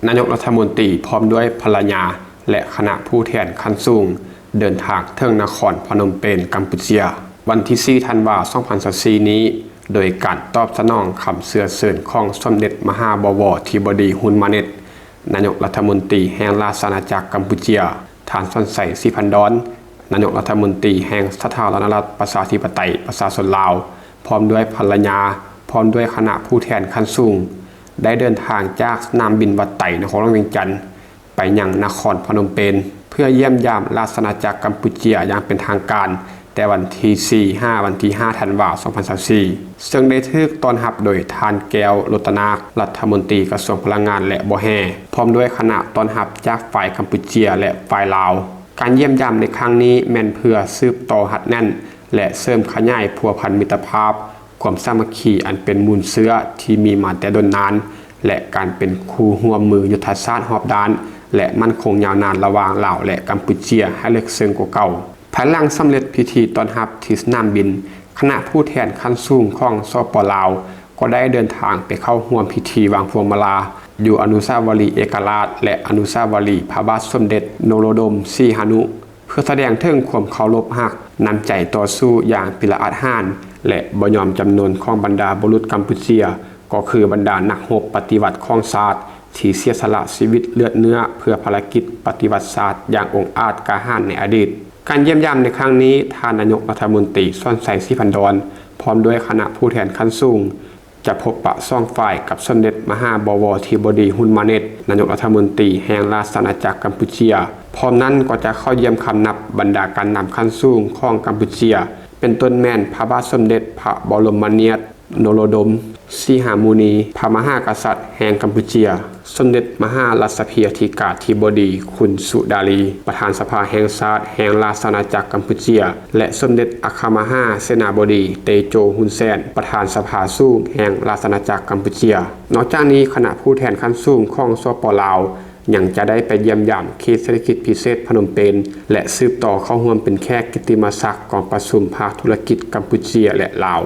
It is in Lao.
ນາຍົກລັດຖະມົນຕີ ພ້ອມດ້ວຍພັນລະຍາ ແລະ ຄະນະຜູ້ແທນຂັ້ນສູງ ເດີນທາງເຖິງນະຄອນພະນົມເປນ ກຳປູເຈຍ ວັນທີສີ່ ທັນວາ ສອງພັນຊາວສີ່ນີ້ ໂດຍການຕອບສະໜອງຄຳເຊື້ອເຊີນຂອງສົມເດັດມະຫາບໍວອທິບໍດີ ຮຸນມາເນັດ ນາຍົກລັດຖະມົນຕີແຫ່ງລາຊະອານາຈັກກຳປູເຈຍ, ທ່ານ ຊອນໄຊ ສີພັນດອນ ນາຍົກລັດຖະມົນຕີແຫ່ງສາທາລະນະລັດ ປະຊາທິປະໄຕ ປະຊາຊົນລາວ ພ້ອມດ້ວຍພັນລະຍາ, ພ້ອມດ້ວຍຄະນະຜູ້ແທນຂັ້ນສູງ ໄດ້ເດີນທາງຈາກສະໜາມບິນວັດໄຕ ນະຄອນຫຼວງວຽງຈັນ ໄປຍັງນະຄອນພະນົມເປນ ເພື່ອຢ້ຽມຢາມລາຊະອານາຈັກກຳປູເຈຍຢ່າງເປັນທາງການ ແຕ່ວັນທີສີ່ ຫາວັນທີຫ້າ ທັນວາ ສອງພັນຊາວສີ່ ເຊິ່ງໄດ້ຖືກຕ້ອນຮັບໂດຍທ່ານ ແກ້ວ ໂລດຕະນາກ ລັດຖະມົນຕີກະຊວງພະລັງງານ ແລະ ບໍ່ແຮ່ ພ້ອມດ້ວຍຄະນະຕ້ອນຮັບຈາກຝ່າຍກຳປູເຈຍ ແລະ ຝ່າຍລາວ. ການຢ້ຽມຢາມໃນຄັ້ງນີ້ແມ່ນເພື່ອສືບຕໍ່ຮັດແໜ້ນ ແລະ ເສີມຂະຫຍາຍພົວພັນມິດຕະພາບ, ຄວາມສາມັກຄີອັນເປັນມູນເຊື້ອທີ່ມີມາແຕ່ດົນນານ ແລະ ການເປັນຄູ່ຮ່ວມມືຍຸດທະສາດຮອບດ້ານ ແລະ ໝັ້ນຄົງຍາວນານລະຫວ່າງລາວ ແລະ ກຳປູເຈຍໃຫ້ເລິກເຊິ່ງກວ່າເກົ່າ. ພາຍຫຼັງສຳເລັດພິທີຕ້ອນຮັບທີ່ສະໜາມບິນ, ຄະນະຜູ້ແທນຂັ້ນສູງຂອງ ສປ ລາວ ກໍໄດ້ເດີນທາງໄປເຂົ້າຮ່ວມພິທີວາງພວງມາລາ ຢູ່ອະນຸສາວະລີເອກະລາດ ແລະ ອະນຸສາວະລີພະບາດສົມເດັດ ນະໂຣດົມ ສີຫະນຸ ເພື່ອສະແດງເຖິງຄວາມເຄົາລົບຮັກ, ນ້ຳໃຈຕໍ່ສູ້ຢ່າງພິລະອາດຫານ ແລະ ບໍ່ຍອມຈຳນົນຂອງບັນດາບຸລຸດກຳປູເຈຍ, ກໍຄືບັນດານັກຮົບປະຕິວັດຂອງຊາດ ທີ່ເສຍສະຫຼະຊີວິດເລືອດເນື້ອເພື່ອພາລະກິດປະຕິວັດຊາດຢ່າງອົງອາດກ້າຫານໃນອະດີດ. ການຢ້ຽມຢາມໃນຄັ້ງນີ້, ທ່ານນາຍົກລັດຖະມົນຕີ ຊອນໄຊ ສີພັນດອນ ພ້ອມດ້ວຍຄະນະຜູ້ແທນຂັ້ນສູງ ຈະພົບປະສອງຝ່າຍກັບສົມເດັດມະຫາບໍວອທິບໍດີ ຮຸນມາເນັດ ນາຍົກລັດຖະມົນຕີແຫ່ງລາຊະອານາຈັກກຳປູເຈຍ. ພ້ອມນັ້ນກໍຈະເຂົ້າຢ້ຽມຄຳນັບບັນດາການນຳຂັ້ນສູງຂອງກຳປູເຈຍ ເປັນຕົ້ນແມ່ນພະບາດສົມເດັດພະບໍລົມມະນາດ ນະໂຣດົມ ສີຫະມຸນີ ພະມະຫາກະສັດແຫ່ງກຳປູເຈຍ, ສົມເດັດມະຫາລາຊະພິຍາທິກາທິບໍດີ ຄຸນ ສຸດາລີ ປະທານສະພາແຫ່ງຊາດແຫ່ງລາຊະອານາຈັກກຳປູເຈຍ ແລະ ສົມເດັດອັກຄະມະຫາເສນາບໍດີ ເຕໂຈ ຮຸນແສນ ປະທານສະພາສູງແຫ່ງລາຊະອານາຈັກກຳປູເຈຍ. ນອກຈາກນີ້, ຄະນະຜູ້ແທນຂັ້ນສູງຂອງ ສປ ລາວ ຍັງຈະໄດ້ໄປຢ້ຽມຢາມເຂດເສດຖະກິດພິເສດພະນົມເປນ ແລະ ສືບຕໍ່ເຂົ້າຮ່ວມເປັນແຂກກິດຕິມະສັກກອງປະຊຸມພາກທຸລະກິດກຳປູເຈຍ ແລະ ລາວ.